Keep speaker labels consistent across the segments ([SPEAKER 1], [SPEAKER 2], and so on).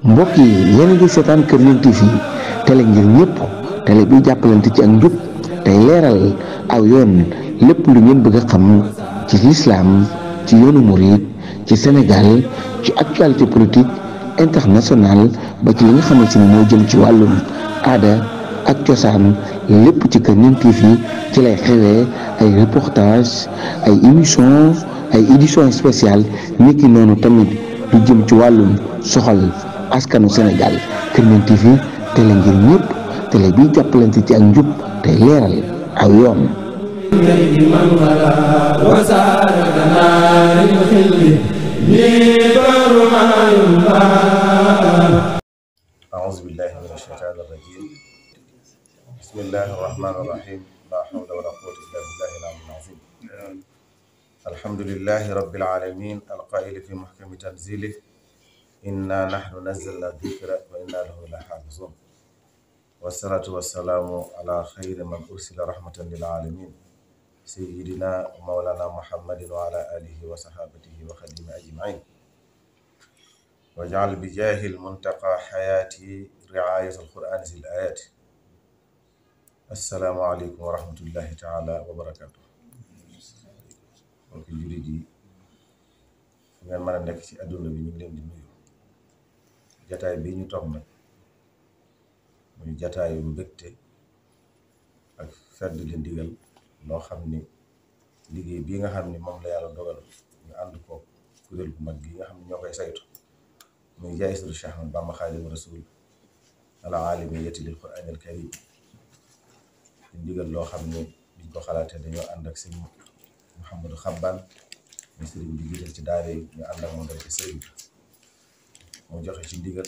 [SPEAKER 1] mbokk yi yéen a ngi seetaan Kër Yonent TV télé ngir ñëpp télé bi jàppalante ci ak njub tey leeral aw yoon lépp lu ngeen bëgg a xam ci lislaam ci yoonu murid ci Sénégal ci actualité politique internationale ba ci li nga xamante ni moo jëm ci wàllum aada ak cosaan lépp ci Kër Yonent TV ci lay xewee ay reportage ay édition spéciale niki noonu tamit lu jëm ci wàllum soxal askanu Sénégal Kër Yonent TV télé ngir ñëpp télé bi jàppalante ci ak njub tey leeral aw yoon.
[SPEAKER 2] أعوذ بالله من الشيطان الرجيم بسم الله الرحمن الرحيم لا حول ولا قوة إلا بالله العلي العظيم الحمد لله رب العالمين القائل في محكم تنزيله إنا نحن نزلنا الذكر وإنا له لحافظون والصلاة والسلام على خير من أرسل رحمة للعالمين سيدنا ومولانا محمد وعلى آله وصحابته وخديم أجمعين واجعل بجاه المنتقى حياتي رعاية القرآن في الآيات السلام عليكم ورحمة الله تعالى وبركاته mbokki jullit yi fu ngeen mën a nekk ci àdduna bi ñu ngi leen di nuyu jataay bi ñu toog nag muy jataayu mbégte ak fedd li ndigal loo xam ni liggéey bii nga xam ni moom la yàlla dogal ñu ànd ko kuréel bu mag gi nga xam ne ñoo koy saytu muy jaayisatu Cheikh Ahmadou Bamba Xaadimu Rasuul ala aalamiyyati lil Qur'aanil Kariim di ndigal loo xam ne biñ ko xalaatee dañoo ànd ak sëñ Mouhamadou Xabbaan ñu sëriñ bi jiital ci daara yi ñu ànd ak moom rek ci sëriñ bi moo joxe ci ndigal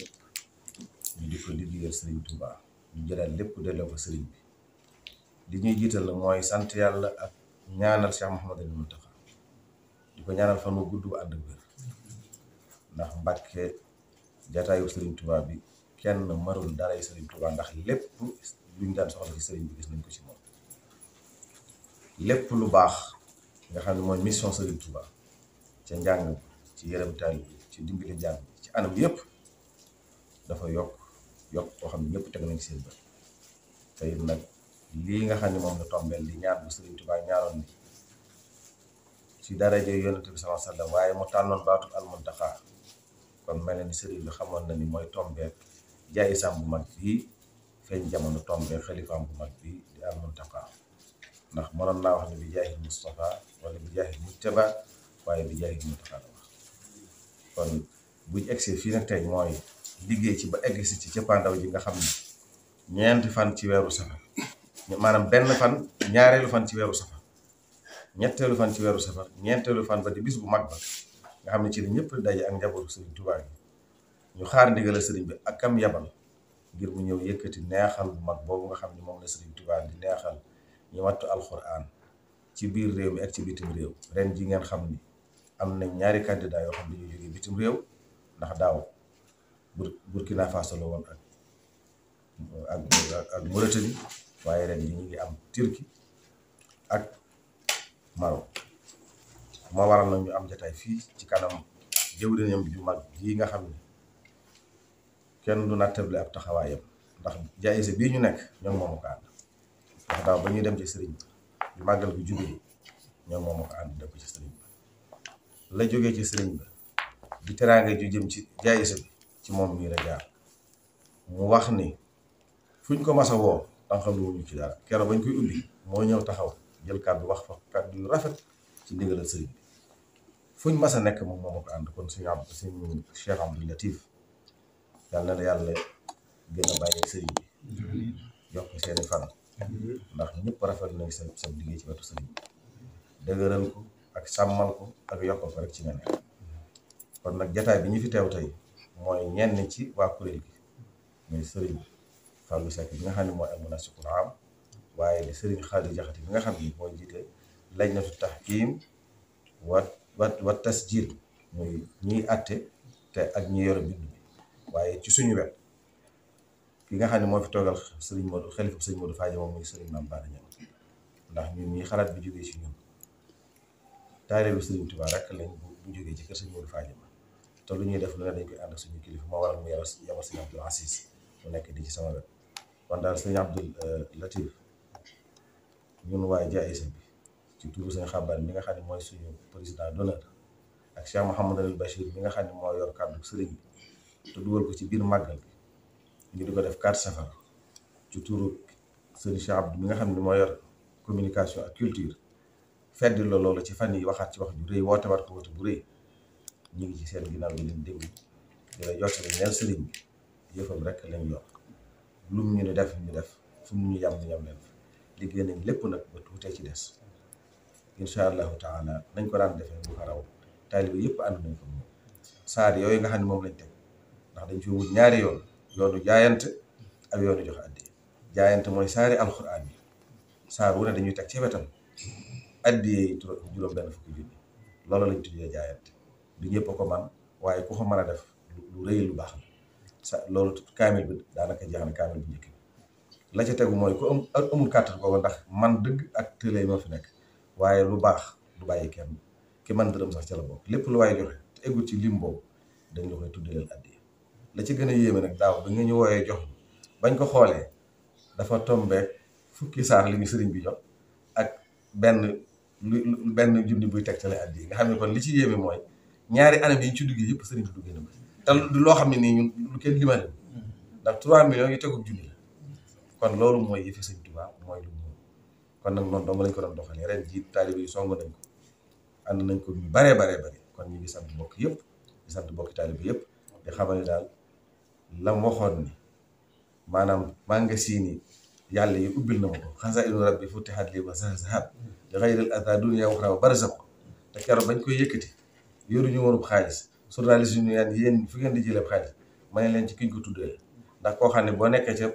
[SPEAKER 2] ñu di ko liggéeyal sëriñ Touba ñu jëlaat lépp delloo ko sëriñ bi li ñuy jiital nag mooy sant yàlla ak ñaanal Cheikh Mouhamadou Mountakha di ko ñaanal fan wu gudd bu ànd ak wér ndax Mbàkke jataayu sëriñ Touba bi kenn marul daray sëriñ Touba ndax lépp luñ daan soxla ci sëriñ bi gis nañ ko ci moom lépp lu baax nga xam ne mooy mission sëriñ Touba ca njàng ci yërëm taalibe bi ci dimbali jàng ci anam yëpp dafa yokk koo xam ne ñëpp teg nañ seen bët te it nag lii nga xam ne moom la tombeel di ñaan bu sëriñ Touba ñaanoon ni ci daraja yonent bi sallallahu alayhi wasallam waaye mu tànnoon baatu al-Muntaxa kon mel na ni sëriñ bi xamoon na ni mooy tombeek jaayisam bu mag bii feeñ jamono tombeek xalifaam bu mag bii di al-Muntaxa ndax mënoon naa wax ne bi jaahil Mustafa wala bi jaahil Mujtaba waaye bi jaahil Muntaxa la wax kon buñ egsee fii nag tey mooy liggéey ci ba egg si ci cëppaandaw ji nga xam ne ñeenti fan ci weeru safar maanaam benn fan ñaareelu fan ci weeru safar ñetteelu fan ci weeru safar ñeenteelu fan ba di bis bu mag ba nga xam ne ci la ñëpp daje ak njabootu sëriñ Touba gi ñu xaar ndigal sëriñ bi ak kam yabal ngir mu ñëw yëkkati neexal bu mag boobu nga xam ne moom la sëriñ Touba di neexal ñu wattu alxuraan ci biir réew mi ak ci bitim réew ren ji ngeen xam ni am na ñaari candidat yoo xam ne dañuy jógee bitim réew ndax daaw Burkina Faso la woon ak Mauritanie waaye ren yi ñu ngi am Turquie ak Maroc moo waral nag ñu am jataay fii ci kanam jëwriñam ju mag yi nga xam ne kenn du nattable ab taxawaayam ndax jaayise bii ñu nekk ñoom moomu ko ànd ndax daaw ba ñuy dem ci sëriñ bi màggal bu jubee ñoom moomu ko ànd def ko ci sëriñ bi la jógee ci sëriñ bi di teraange ju jëm ci jaayise bi ci moom mii la jaar mu wax ni fuñ ko mas a woo danga xam ne wuñu ci dara keroog bañ koy ubbi moo ñëw taxaw jël kàddu wax fa kàddu yu rafet ci ndigalal sëriñ bi fuñ mas a nekk moom moo ko ànd kon suñu Cheikh Abdou Latif yàlla na la yàlla gën a bàyyi sëriñ bi yokk seeni fan ndax ñëpp rafet nañ sa liggéey ci wetu sëriñ bi dëgëral ko ak sàmmal ko ak yokkal ko rek ci nga nekk kon nag jataay bi ñu fi teew tey mooy ñenn ci waa kuréel gi muy sëriñ Fallou Seck bi nga xam ne mooy al-munasikul am waaye di sëriñ Xaadi Jaxate bi nga xam ni mooy jiite lajnatu tahkim wa tasjil muy ñiy àtte te ak ñi yore bind bi waaye ci suñu wet ki nga xam ne moo fi toogal sëriñ Modou xalifa sëriñ Modou Fadio moom muy sëriñ Mame Bara Niang ndax ñun ñi xalaat bi jógee ci ñun taalibe Sëriñ Tuubaa rek lañ bu jógee ci kër Sëriñ Modou Fadima te lu ñuy def lu ne dañ koy ànd ak suñu kilifa moo waral mu yabal Sëriñ Abdul Aziz mu nekk di ci sama wet kon daal Sëriñ Abdul Latif ñun waaye jaayisa bi ci turu Sëriñ Xabbaan mi nga xam ne mooy suñu président d'honneur ak Cheikh Mouhamadul Bachir mi nga xam ne moo yor kàddu sëriñ bi te dugal ko ci biir màggal bi ñu di ko def 4 safar ci turu Sëriñ Cheikh Abdou mi nga xam ne moo yor communication ak culture feddi la loolu ci fan yi waxaat ci wax ju rëy woote waat ko woote bu rëy ñu ngi ci seen ginnaaw bi leen déglu di la jottali neel sëriñ bi yëfam rek lañ yor lu mu ñu ne def ñu def fu mu ñu yam ñu yam leen liggéey nañ lépp nag ba tuutee ci des incha allahu taala nañ ko daan defee bu ko raw taalibe yëpp ànd nañ ko moom saar yooyu nga xam ne moom lañ teg ndax dañ ci wut ñaari yoonu jaayante ak yoonu joxe addi jaayante mooy saari alxuraan yi saar wu ne dañuy teg ci wetam addi juróom benn fukki junni loolu lañ tuddee jaayante du ñëpp a ko man waaye ku ko mën a def lu rëy lu baax la loolu kaamil bi daanaka jeex na kaamil bu njëkk bi la ca tegu mooy ku amul kàttan boobu ndax man dëgg ak tëlee moo fi nekk waaye lu baax du bàyyi kenn ki man dërëm sax ca la bokk lépp lu waaye joxe te eggut ci lim boobu dañ la koy tuddaleel addi la ci gën a yéeme nag daaw bi nga ñu wooyee jox bañ ko xoolee dafa tombeek fukki saar li ñu sëriñ bi jox ak benn junni buy tegtale addi nga xam ne kon li ci yéeme mooy ñaari anam yi ñu ci duggee yëpp sëriñ bi duggee na ba te du loo xam ne nii ñun lu kenn limale ndax 3 millions yu tegub junni la kon loolu mooy yëfi sëriñ Tuubaa mooy lu mu kon nag noonu dong lañ ko doon doxalee ren ji taalibe yi song nañ ko ànd nañ ko ñu baree kon ñu ngi sant mbokk yëpp di sant mbokki taalibe yëpp di xamal ne daal lam waxoon ni maanaam maa nga siini yàlla yi ubbil na ma ko xasaa'inu rabbi futihat li wa zahab li ghayril adaa dunya uxraa wa barzaq te keroog bañ koy yëkkati yoruñu woon xaalis journaliste yi ñu yéen fi ngeen di jëlee xaalis ma ne leen ci kiñ ko tuddee ndax koo xam ne boo nekkee ca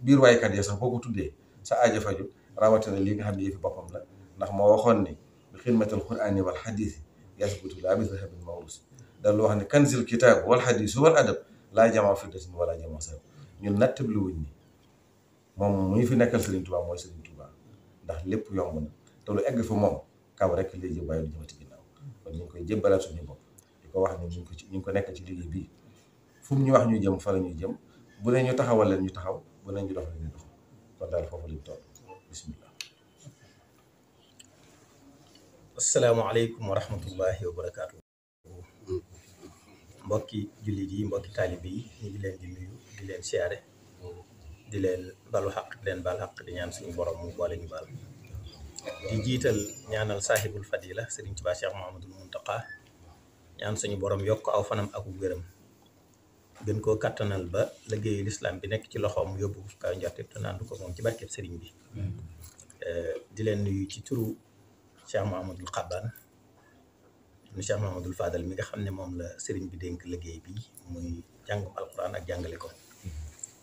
[SPEAKER 2] biir waaykat ya sax boo ko tuddee sa aajo faju rawatina lii nga xam ne yëfi boppam la ndax moo waxoon ni bi xidmatil qur'aani wal xadiisi yasbutu laa bi zahabin mawruus daal lu wax ne kanzil kitaab wal xadiis wal adab laa jamaa fiddatin wala jamaa sahab ñun nattabli wuñ ni moom mu ñu fi nekkal Serigne Touba mooy Serigne Touba ndax lépp yomb na te lu egg fa moom kaw rek lay jëm waaye du jëmati ginnaaw kon ñu ngi koy jébbalaat suñu bopp di ko wax ne ñu ngi ko nekk ci liggéey bii fu mu ñu wax ñu jëm fa la ñuy jëm bu ne ñu taxawal leen ñu taxaw bu ne ñu dox leen ñu dox kon daal foofu lañ toll bismillah.
[SPEAKER 3] asalaamaaleykum wa rahmatullahi wa barakaatu. mbokki jullit yi mbokki taalibe yi ñu ngi leen di nuyu di leen siyaare di leen balu xaq di leen baal xaq di ñaan suñu borom mu boole ñu baal di jiital ñaanal saahibul fadila Sëriñ Tuubaa Cheikh Mouhamadul Muntaqa ñaan suñu borom yokk aw fanam ak wéram gën koo kattanal ba liggéeyu lislaam bi nekk ci loxoom mu yóbbu kaw njorte te naandu ko moom ci barkeb sëriñ bi di leen nuyu ci turu Cheikh Mouhamadul Xabbaan Cheikh Mouhamadul Fadal mi nga xam ne moom la sëriñ bi dénk liggéey bi muy jàngum alquran ak jàngale ko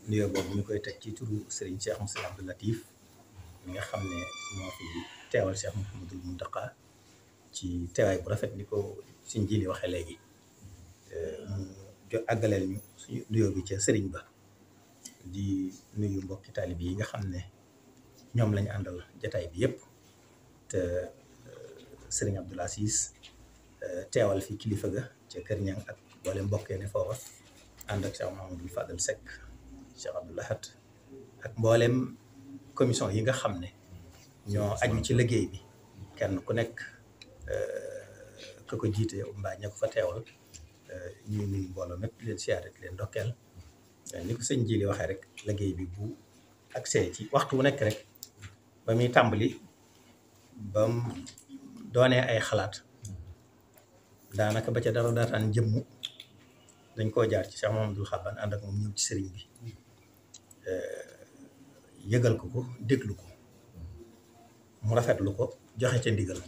[SPEAKER 3] nuyoo boobu ñu koy teg ci turu sëriñ Cheikh Moussa Abdou Latif mi nga xam ne moo fi teewal Cheikh Mouhamadul Muntaqa ci teewaay bu rafet ni ko suñ jili waxee léegi mu àggaleel ñu suñu nuyoo bi ca sëriñ ba di nuyu mbokki taalib yi nga xam ne ñoom lañu àndal jataay bi yëpp te sëriñ Abdoul Aziz teewal fi kilifa ga ca Kër Ñang ak boole mbokkee ne foofa ànd ak Cheikh Mouhamadul Fadal Seck Cheikh Abdou Lahad ak mboolem commission yi nga xam ne ñoo aju ci liggéey bi kenn ku nekk ka ko jiite mbaa ña ko fa teewal ñuy nuyu mbooloo mépp leen siyaare leen ndokkeel ni ko sëñ Jili waxee rek liggéey bi bu accès ci waxtu wu nekk rek ba muy tàmbali ba mu doonee ay xalaat daanaka ba ca dara daataan jëmmu dañ koo jaar ci Cheikh Mouhamadul Xabbaan ànd ak moom ñëw ci sëriñ bi yëgal ko déglu ko mu rafetlu ko joxe ca ndigal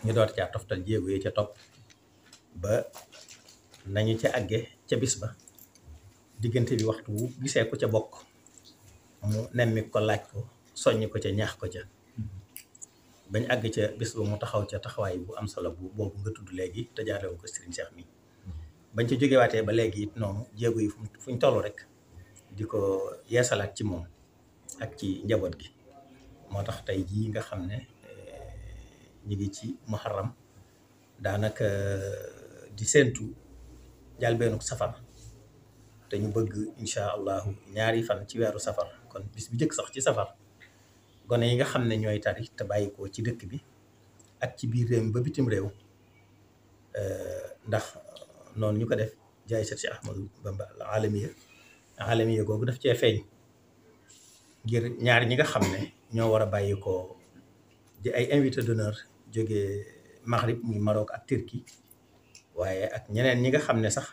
[SPEAKER 3] ñu doot caa toftal jéego yi ca topp ba nañu ca àgge ca bis ba diggante bi waxtu wu gisee ko ca bokk mu nemmi ko laaj ko soññ ko ca ñaax ko ca bañ àgg ca bis ba mu taxaw ca taxawaay bu am solo bu boobu nga tudd léegi te jaarale ko Serigne Cheikh mi bañ ca jógewaatee ba léegi it noonu jéego yi fuñ toll rek di ko yeesalaat ci moom ak ci njaboot gi moo tax tey jii nga xam ne ñu ngi ci muharram daanaka di séentu jalbeenuk safar te ñu bëgg incha allahu ñaari fan ci weeru safar kon bis bi jëkk sax ci safar gone yi nga xam ne ñooy tari te bàyyi ko ci dëkk bi ak ci biir réew mi ba bitim réew ndax noonu ñu ko def jaay Cheikh Ahmadou Bamba alamiya googu daf cee feeñ ngir ñaar ñi nga xam ne ñoo war a bàyyi ko di ay invité d'honneur jógee Maghrib muy Maroc ak Turquie waaye ak ñeneen ñi nga xam ne sax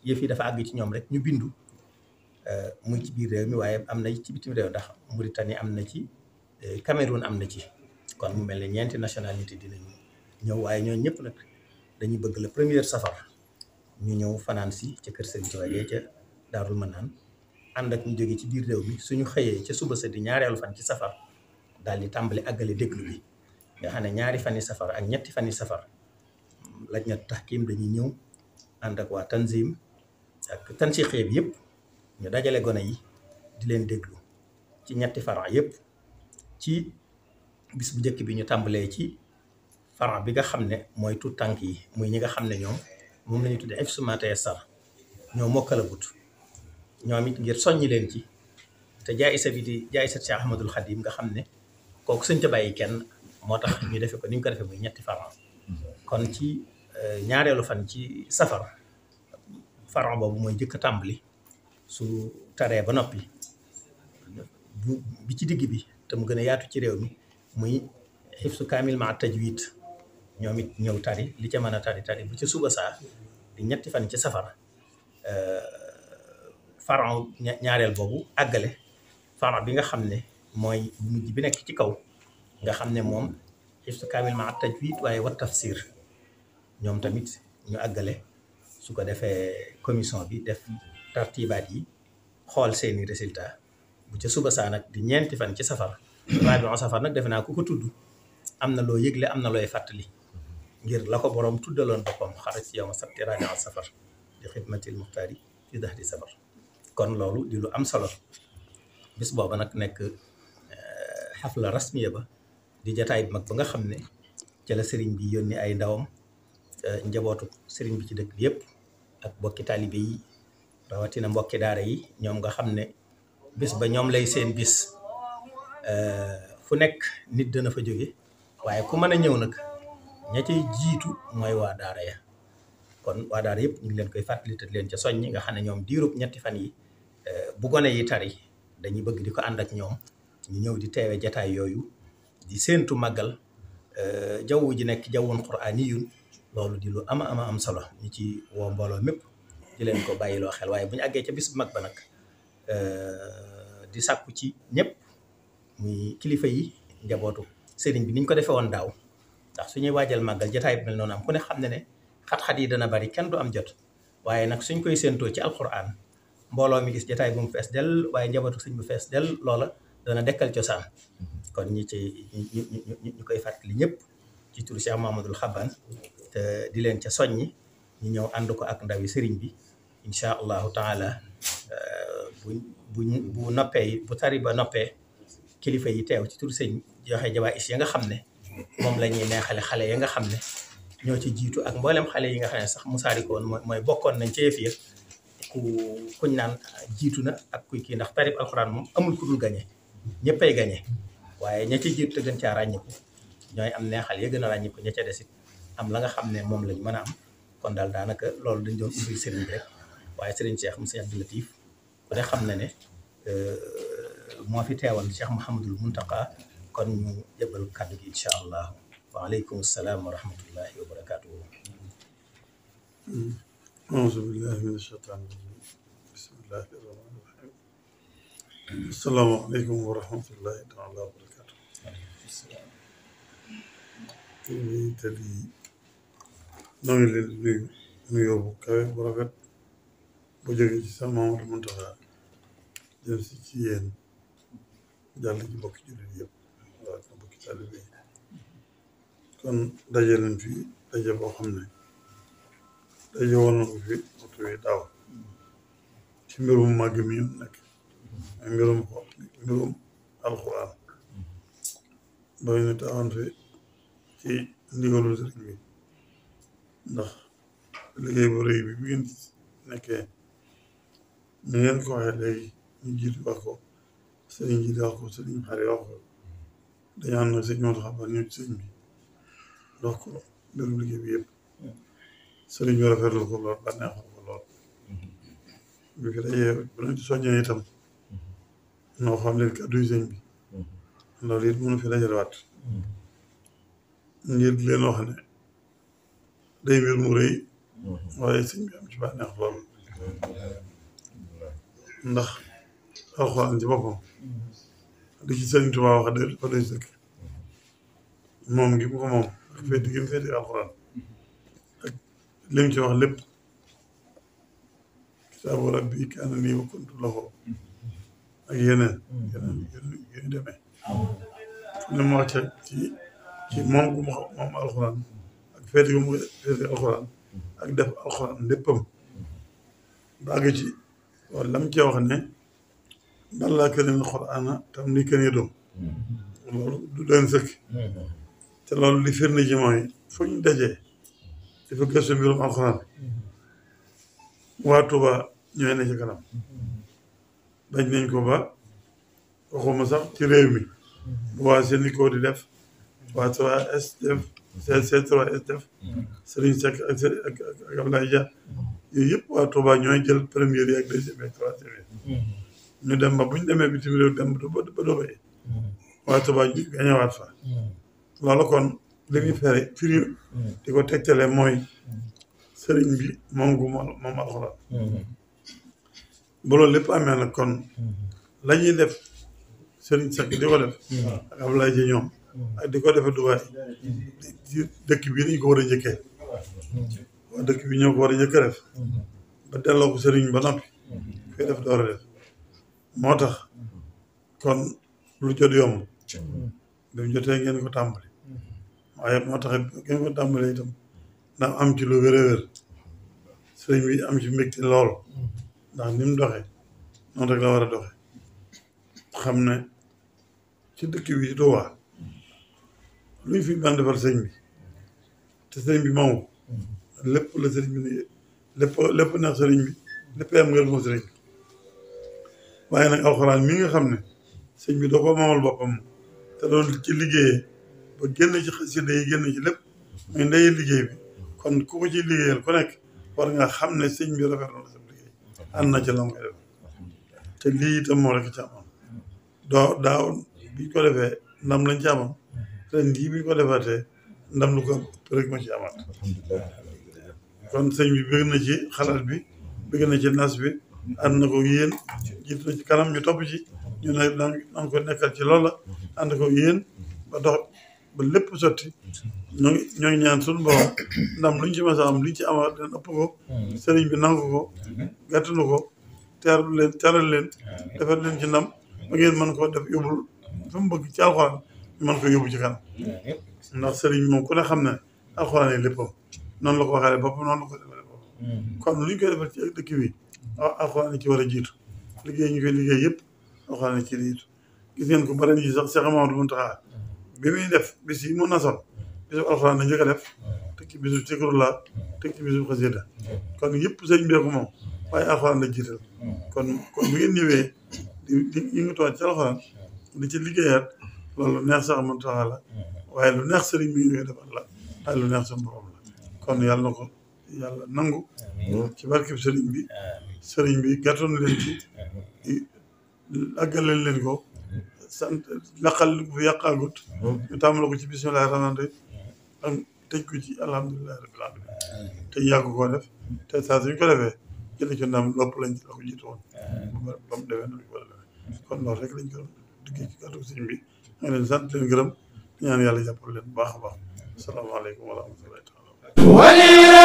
[SPEAKER 3] yëf yi dafa àgg ci ñoom rek ñu bindu muy ci biir réew mi waaye am na ci bitim réew ndax Mauritanie am na ci Cameroun am na ci kon mu mel ne ñeenti nationalité dinañu ñëw waaye ñooñu ñëpp nag dañuy bëgg le premier safar ñu ñëw fanaan si ca kër Serigne Touba ca Daarul Manaan ànd ak ñu jóge ci biir réew mi suñu xëyee ca suba sa di ñaareelu fan ci safar daal di tàmbali àggale déglu bi nga xam ne ñaari fani safar ak ñetti fani safar lajnat tahkim dañuy ñëw ànd ak waa tanzim ak tansiqee bi yëpp ñu dajale gone yi di leen déglu ci ñetti faran yëpp ci bis bu njëkk bi ñu tàmbalee ci faran bi nga xam ne mooy tuut tànk yi muy ñi nga xam ne ñoom moom la ñuy tuddee hifzu maa tayassara ñoo mokkalagut ñoom it ngir soññi leen ci te jaayisa bi di jaayisa Cheikh Ahmadul Khadim nga xam ne kooku sëñ ta bàyyi kenn moo tax ñu defee ko ni ñu ko defee muy ñetti faran kon ci ñaareelu fan ci safar faran boobu mooy jëkk a tàmbali su taree ba noppi bi ci digg bi te mu gën a yaatu ci réew mi muy hifzu kaamil ma tajwid ñoom it ñëw tari li ca mën a tari bu ci suba saa di ñetti fan ci safar faran ñaareel boobu àggale faran bi nga xam ne mooy bu mujj bi nekk ci kaw nga xam ne moom hifzu kaamil ma tajwid waaye wa tafsir ñoom tamit ñu àggale su ko defee commission bi def tartibaat yi xool seeni résultat bu ca suba saa nag di ñeenti fan ci safar rabiu safar nag defe naa ku ko tudd am na loo yëgle am na looy fàttali ngir la ko borom tuddaloon boppam xarit ci yow ma sabti rabiu safar di xidmatil muxtaari fi dahri safar kon loolu di lu am solo bis booba nag nekk xafla rasmiya ba di jataay bi mag ba nga xam ne ca la sëriñ bi yónni ay ndawam njabootu sëriñ bi ci dëkk bi yëpp ak mbokki taalibe yi rawatina mbokki daara yi ñoom nga xam ne bis ba ñoom lay seen bis fu nekk nit dana fa jóge waaye ku mën a ñëw nag ña cay jiitu mooy waa daara ya kon waa daara yëpp ñu ngi leen koy fàttali te leen ca soññi nga xam ne ñoom diirub ñetti fan yi bu gone yi tari dañuy bëgg di ko ànd ak ñoom ñu ñëw di teewe jataay yooyu di séentu màggal jaww ji nekk jawwun quraaniyun loolu di lu am solo ñu ci woo mbooloo mépp di leen ko bàyyiloo xel waaye bu ñu àggee ca bis bu mag ba nag di sàkku ci ñëpp muy kilifa yi njabootu sëriñ bi niñ ko defee woon daaw ndax suñuy waajal màggal jataay bi mel noonu am ku ne xam ne xat-xat yi dana bari kenn du am jot waaye nag suñ koy séentoo ci alquran mbooloo mi gis jataay bu mu fees del waaye njabootu sëñ bu fees del loola dana dekkal cosaan kon ñi ci ñu koy fàttali ñëpp ci turu Cheikh Mahamadul Xaban te di leen ca soññi ñu ñëw ànd ko ak ndawi sëriñ bi incha allahu taala bu noppee bu tari ba noppee kilifa yi teew ci turu sëñ joxe jawaïs ya nga xam ne moom la ñuy neexale xale ya nga xam ne ñoo ci jiitu ak mboolem xale yi nga xam ne sax musaarikoon mooy bokkoon nañ ci yëf ya kuñ naan jiitu na ak kuy kii ndax tarib alxuraan moom amul ku dul gañe ñëppay gañe waaye ña ci jiitu te gën caa ràññiku ñooy am neexal ya gën a ràññiku ña ca desit am la nga xam ne moom lañ mën a am kon daal daanaka loolu dañ doon ubbil sëriñ bi rek waaye sëriñ Cheikh Moussa Abdou Latif ku ne xam na ne moo fi teewal Cheikh Mouhamadul Muntaqa kon ñu jëbal kàddu gi incha allah waaleykum salaam wa rahmatullahi wa barakatuhu
[SPEAKER 4] auzu billahi min ashaytaan rajim bismillahi rahmaani rahim assalaamu aleykum wa rahmatullahi taala wa barakatuh te di noo ngi leen di nuyu nuyoo bu kawe bu rafet bu jógee ci sa Mamadou Muntaxa jëm si ci yéen jàll ci bokki jullit yëpp waaw na bokki taalibe yi kon daje leen fi daje boo xam ne daje woon na ko fi waxtu wi daaw ci mbirum màgg mi nekk mbirum alxuraan ba ñu taxoon fi ci ndigalul sëriñ bi ndax liggéey bu rëy bi bu ngeen nekkee ni ngeen ko waxee léegi ñu jiitu wax ko sëriñ ji di wax ko sëriñ xare wax ko dañu ànd nag sëñ Modou Xabaar ñëw ci sëñ bi dox ko mbirum liggéey bi yëpp sëriñ bi rafetlu ko lool bànneexul ko lool bi fi dajee bu leen ci soññee itam noo xam leen kàddu sëñ bi loolu it mënu fi dajalewaat ngir leen wax ne day mbir mu rëy waaye sëñ bi am ci bànneex lool ndax alxuraan ci boppam li ci sëriñ Tuubaa wax de dafa doy sëkk moom gi mu ko moom ak féeti gi mu féeti alxuraan ak lim ci wax lépp kitaabu rabbi kaana nii wa kuntu lahu ak yeneen yu demee fu ne mu wax ci moom gu moom alxuraan ak féeti gu mu féeti alxuraan ak def alxuraan léppam ba àgg ci wala lam ci wax ne ballaa kalimil qur'aana tam ni kenn doom loolu du doon sëkk te loolu li firnde ji mooy fu ñu dajee dafa gëstu mbirum alxuraan waa Tuuba ñooy ne ci kanam bañ nañ ko ba waxuma sax ci réew mi bu waa Sénico di def waa 3S def C3S def Serigne Seck ak Abdoulaye Dia yooyu yëpp waa Tuuba ñooy jël première yi ak deuxième ak troisième yi ñu dem ba bu ñu demee bitim réew dem ba Dubaï waa Tuuba ñu gañewaat fa loolu kon li muy firi di ko tegtale mooy sëriñ bi moom gu moom alxuraan bu loolu lépp amee nag kon la ñuy def sëriñ Seck di ko def ak Abdoulaye Dia ñoom ak di ko defee Dubaï ci dëkk bi nañ ko war a njëkkee waa dëkk bi ñoo ko war a njëkk a def ba delloo ko sëriñ ba noppi fii def door a def moo tax kon lu jot yomb bi mu jotee ngeen ko tàmbali waaye moo tax ngeen ko tàmbali itam ndax am ci lu wér a wér sëriñ bi am ci mbégte lool ndax ni mu doxee noonu rek la war a doxe xam ne ci dëkk bi Tuuba luñ fi ban defar sëriñ bi te sëriñ bi moomu lépp la sëriñ bi ne lépp neex sëriñ bi lépp am ngeen moom sëriñ bi waaye nag alxuraan mi nga xam ne sëñ bi da ko moomal boppam te doon ci liggéeyee ba génn ci xasida yi génn ci lépp muy ndeyi liggéey bi kon ku ko ci liggéeyal ku nekk war nga xam ne sëñ bi rafetlu na sa liggéey ànd na ci la koy def te lii itam moo rek ci amoon daaw biñ ko defee ndam lañ ci amoon ren jii biñ ko defaatee ndam lu ko rek ma ci amaat kon sëñ bi bëgg na ci xalaat bi bëgg na ci nas bi ànd na ko yéen jiitu na ci kanam ñu topp ci ñu ne nan ko nekkal ci loolu la ànd ko yéen ba dox ba lépp sotti ñoo ngi ñaan suñu borom ndam luñ ci mas a am luñ ci amaat leen ëpp ko sëriñ bi nangu ko gàttanu ko teral leen defal leen ci ndam ba ngeen mën koo def yóbbul fa mu bëgg ci alxuraan ñu mën ko yóbbu ci kanam ndax sëriñ bi moom ku ne xam ne alxuraan yi léppam noonu la ko waxee boppam noonu la ko defale boppam kon luñ koy defal ci dëkk bi alxuraan yi ci war a jiitu liggéey ñu koy liggéey yëpp alxuraan yi ci jiitu gis ngeen ko ba ren ji sax Cheikh Mamadou Mountakha bi muy def bis yi mu nasoon bisu alxuraan la njëkk a def teg ci bisu zikrullah teg ci bisu xasida kon yëpp sëñ bee ko moom waaye alxuraan la jiital kon bu ngeen ñëwee di yëngatuwaat ci alxuraan di ci liggéeyaat loolu neex sax Mountakha la waaye lu neex sëriñ bi ñu koy defal la waaye lu neex suñu borom la kon yàlla na ko yàlla nangu ci barkeb sëriñ bi gàttoon leen ci àggaleel leen ko sant laqal bu yàqaagut ñu tàmbale ko ci bismillahi rahmaani rahim ak tëj ko ci alhamdulilahi rabbil alamin te yàgg koo def te saa suñ ko defee jële ci ndam lopp lañ la ko jiitu woon ba mu demee nañ ko defee kon loolu rek lañ ko diggee ci kàddu sëriñ bi nga leen sant leen gërëm ñaan yàlla jàppal leen bu baax a baax asalaamaaleykum wa rahmatullahi taala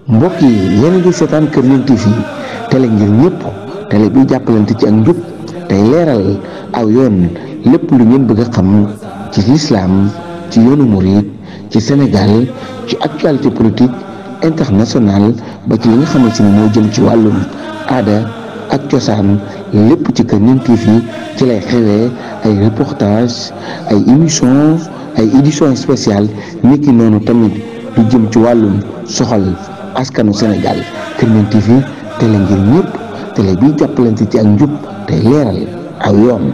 [SPEAKER 1] mbokk yi yéen a ngi seetaan Kër Yonent TV télé ngir ñëpp télé bi jàppalante ci ak njub tey leeral aw yoon lépp lu ngeen bëgg a xam ci lislaam ci yoonu murid ci Sénégal ci actualité politique internationale ba ci li nga xamante ni moo jëm ci wàllum aada ak cosaan lépp ci Kër Ñang TV ci lay xewee, ay reportage, ay émission, ay édition spéciale niki noonu tamit lu jëm ci wàllum soxal askanu Sénégal. Kër Ñang TV télé ngir ñëpp, télé bi jàppalante ci ak njub tey leeral aw yoon.